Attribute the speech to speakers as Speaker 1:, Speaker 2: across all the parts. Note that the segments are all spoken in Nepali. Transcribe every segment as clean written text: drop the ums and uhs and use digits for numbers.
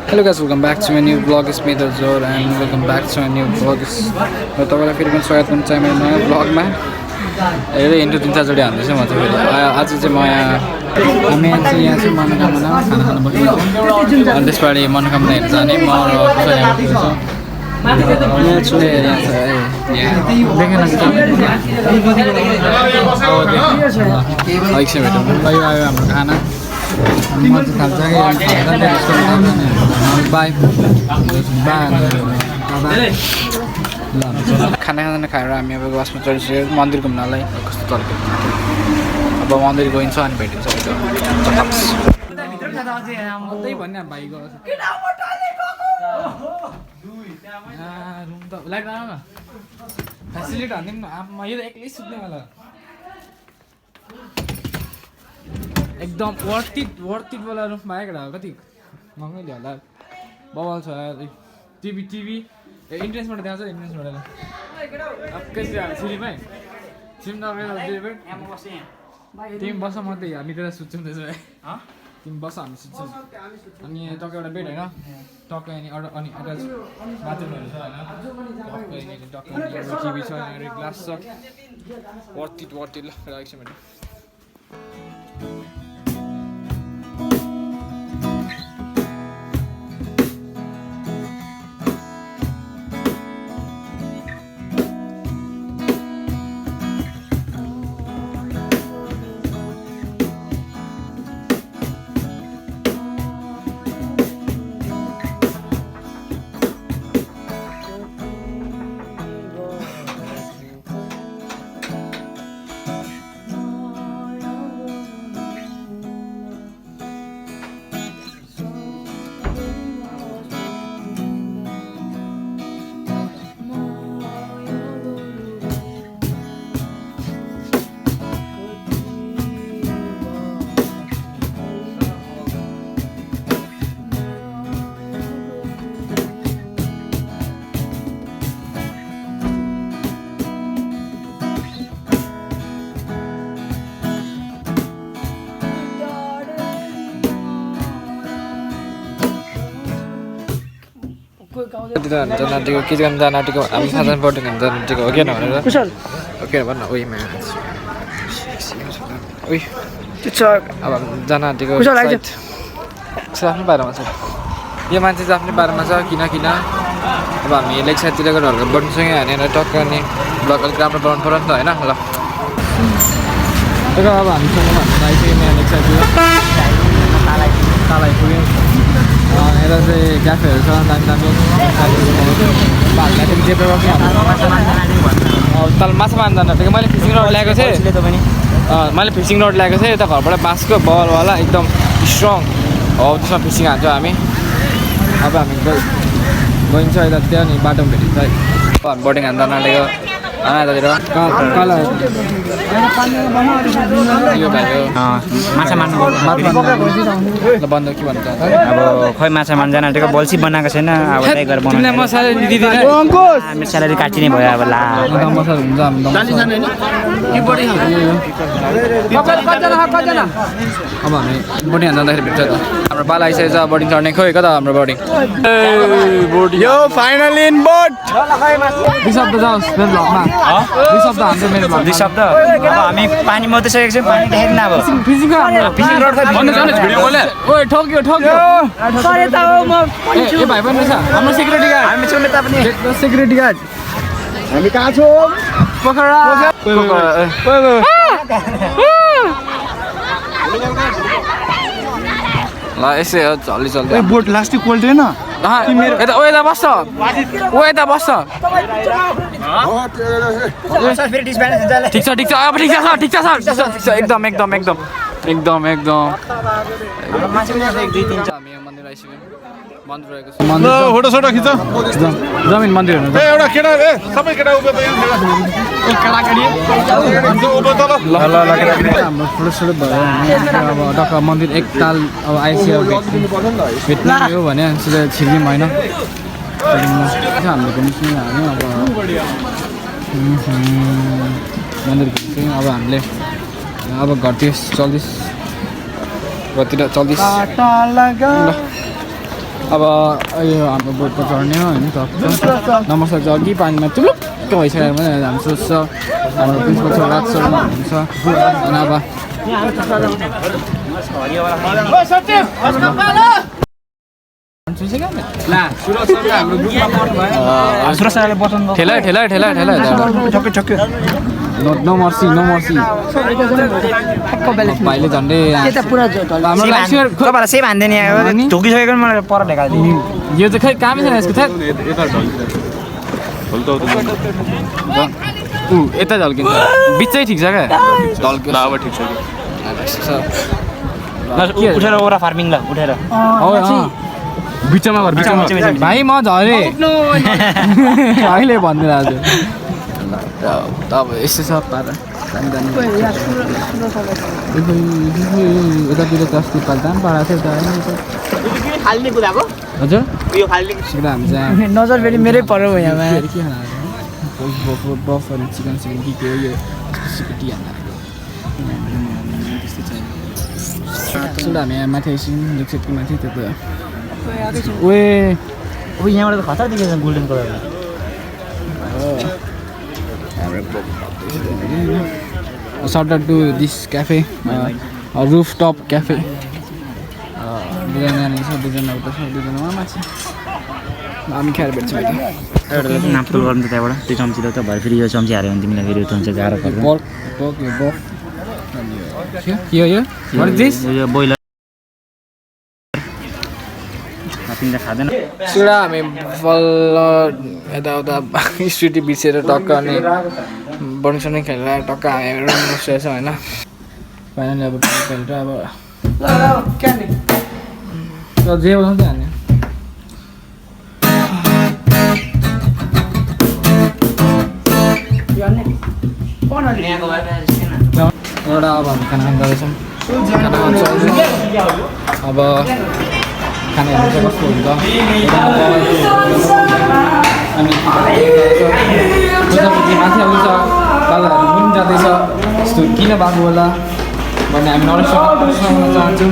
Speaker 1: Hello guys, welcome back to my new vlog. It's me Dazor and welcome back to my new vlog. र तपाईलाई फेरि पनि स्वागत गर्न चाहे मेरो नयाँ भ्लगमा। हेरे इन्ट्रो दिन्छ जोडी हान्दैछु म चाहिँ फेरि। आज चाहिँ म हामी चाहिँ यहाँ चाहिँ मनोकामना खाना खान बसेको छौँ। अनि त्यसपछि मनोकामना हेर्न जाने म र कसरी यहाँ छु यहाँ छ यहाँ देखेन एकछिन भेटौँ। आयो हाम्रो खाना म चाहिँ खान्छ बाई खाना खाना खाएर हामी अब बसमा चढिसक्यो मन्दिर घुम्नलाई। कस्तो तरिका अब मन्दिर गइन्छ अनि भेटिन्छ भन्ने भाइको रुम त लाग्दैन न फेसिलिटी हान्दिउँ न म यो त एक्लै सुत्ने वाला एकदम वर्थ इट वाला रुम पाएको कति महँगैले होला बवाल छ टिभी इन्ट्रेन्सबाट त्यहाँ छ इन्ट्रेन्सबाट कसरी हाल्छ सिँढीमै सिम नगएर तिमी बस म त्यही हामी त्यता सुत्छौँ त्यसो भए तिमी बस हामी सुत्छौँ अनि टक्क एउटा बेड होइन टक्क अनि अट्याच बाथरुमहरू छ होइन टक्क टिभी छ ग्लास छ वर्थ इट ल एकछिन भेट्यो जनाटीको के गर्नु जनाटीको हामी खाजा बटुक हुन्छ जनाटीको हो कि भनेर ओके भन्न उही उही अब जनाटीको आफ्नै बारेमा छ यो मान्छे चाहिँ आफ्नै बारेमा छ किन अब हामी लेक साइडतिर गएर हल्का बटुसँगै हानेर टक्क अनि ब्लग अलिक राम्रो बनाउनु पऱ्यो नि त होइन ल अब हामीसँग आइसक्यो यहाँ लेक साइडतिर तालाई पुग्यो यता चाहिँ क्याफेहरू छ दामी तल माछा मार्दैन थियो मैले फिसिङ रड ल्याएको थिएँ यता घरबाट बाँसको बलवाला एकदम स्ट्रङ हो त्यसमा फिसिङ हान्छौँ हामी अब हामी गइन्छ यता त्यो नि बाटोमा भेटिन्छ है हामी बोटिङ हान्दा नालेको यतातिर यो भाइ
Speaker 2: माछा मार्नु
Speaker 1: बन्द के भन्छ
Speaker 2: अब खोइ माछा मार्नु जान आँटेको बल्छी बनाएको छैन अब त्यही गरेर बनाउनु
Speaker 1: म स्यालेरी दिँदिनँ
Speaker 2: हाम्रो स्यालेरी काटिने भयो अब ला
Speaker 1: मसाला हुन्छ अब हामी बोटिङ हान्न जाँदाखेरि भेट्छ त हाम्रो पाला आइसकेको छ बोटिङ चढ्ने खोइ कता हाम्रो बोटिङ
Speaker 3: यो फाइनली इन बोट
Speaker 1: दुई शब्द जाओस् मेरो भ्लगमा दुई शब्द हान्छ मेरो भ्लग
Speaker 2: दुई शब्द अब हामी पानी मात्रै सकेको छौँ पानी देखेन अब
Speaker 1: फिजिङ रड ओए ठोक्यो सरे त हो म ए भाइ पनि छ हाम्रो सिक्युरिटी गार्ड
Speaker 2: हामी छौँ त पनि
Speaker 1: सिक्युरिटी गार्ड
Speaker 3: हामी कहाँ छौँ
Speaker 1: पोखरा ल यसै हो चल्दै
Speaker 3: बोट लास्टिक कोल्टेन
Speaker 1: यता बस्छ ठिक छ अब ठिक छ एकदम हामी मन्दिर आइसक्यो मन्दिर रहेको छ
Speaker 3: फोटो सोटो खिच
Speaker 1: जमिन मन्दिर हेर्नु
Speaker 3: एउटा केटा सबै केटा उभो त
Speaker 1: हाम्रो फोटो सोटो भयो अब टक्क मन्दिर एकताल अब आइसक्यो भेट्नु हो भने सिधै छिर्यौँ होइन हामीले घुम्छौँ हामी अब मन्दिर घुम्छौँ अब हामीले अब घरतिर चल्दैछ अब यो हाम्रो बोटमा चढ्ने हो होइन नमस्कार जग्गी पानीमा चुलुक्क भइसकेर पनि हामी सोच्छ हाम्रो प्रिन्सिपल सर राज सर हुनुहुन्छ अनि अब ठेला ठेला ठेला ठेला नो मर्सी नो मर्सी भाइले झन्डै
Speaker 2: तपाईँलाई सेम हान्दै नि ढोकिसकेको मलाई पर ढेकाल्दियो
Speaker 1: यो चाहिँ खै कामै छैन यसको थाहा यता झल्किन्छ बिचै ठिक छ क्या झल्क्यो
Speaker 3: अब ठिक छ
Speaker 2: उठेर ओरा फार्मिङ ल उठेर
Speaker 1: बिचमा घर बिचमा भाइ म झरेँ अहिले भनिदिरहेको छु अब यस्तो छ पारा यतातिर त अस्ति पाल दाम पाराको थियो हजुर हामी चाहिँ
Speaker 4: नजर फेरि मेरै पऱ्यो यहाँ
Speaker 1: के खाना बफ अनि चिकन सिकन के हो यो सिकुटी त्यस्तो हामी यहाँ माथि आइसक्यौँ लेक्चरको माथि त्यो ओए
Speaker 2: अब यहाँबाट त खतरा देखेको छ golden colour
Speaker 1: shout out to this cafe rooftop cafe दुईजना छ दुईजना उता छ दुईजना मामा छ हामी खाएर भेट्छौँ
Speaker 2: एउटा नाप्तोल गर्नु त त्यहाँबाट त्यो चम्ची त भरे फेरि यो चम्ची हाल्यो भने तिमीलाई फेरि चम्ची गाह्रो पर्छ
Speaker 1: यो what is this
Speaker 2: यो बोइलर तिमीले खाँदैन
Speaker 1: सुडा हामी बल्ल यताउता स्ट्रिटी बिर्सेर टक्क अनि बन्सनै खेलेर टक्क हामी रुम बसिरहेछ होइन फाइनली अब खेलेर अब जे बनाउँछ हाल्ने एउटा अब हामी खाना खान जाँदैछौँ खाना खान अब खाना हेर्नु चाहिँ कस्तो हुन्छ अनि माथि आउँछ दादाहरू पनि जाँदैछ यस्तो किन भएको होला भन्ने हामी नरेसन चाहन्छौँ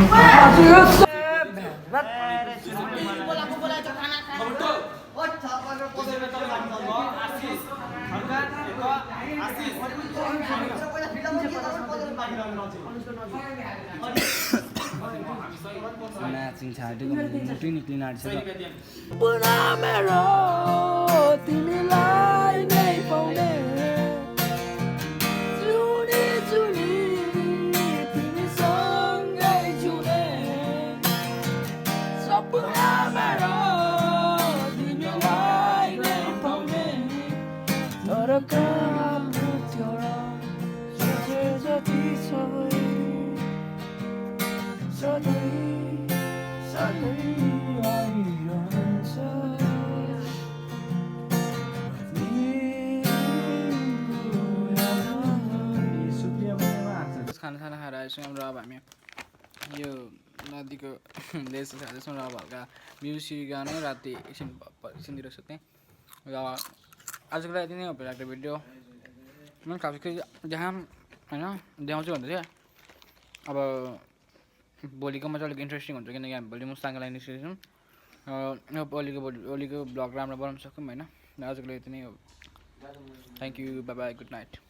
Speaker 1: म्याचिङ छाडेको मुटै निक्लिन आँटिसक्यो
Speaker 4: तिमीलाई नै पाउने जुनी जुनी तिमीसँगै जुने सपना मेरो तिमीलाई नै पाउने तर काम थियो र सोचे जति छ सधैँ
Speaker 1: खाना खाएर आएछौँ र अब हामी यो नदीको लेस खाँदैछौँ र अब हल्का म्युजिक गाने राति एकछिनतिर सुत्ने र आजको लागि यति नै हो भेटाएको भिडियो मैले खासै देखाम होइन देखाउँछु भन्दै थियो अब भोलिको चाहिँ अलिक इन्ट्रेस्टिङ हुन्छ किनकि हामी भोलि मुस्ताङको लागि निस्केछौँ भोलिको ब्लग राम्रो बनाउन सकौँ होइन आजको लागि यति नै हो thank you by by good night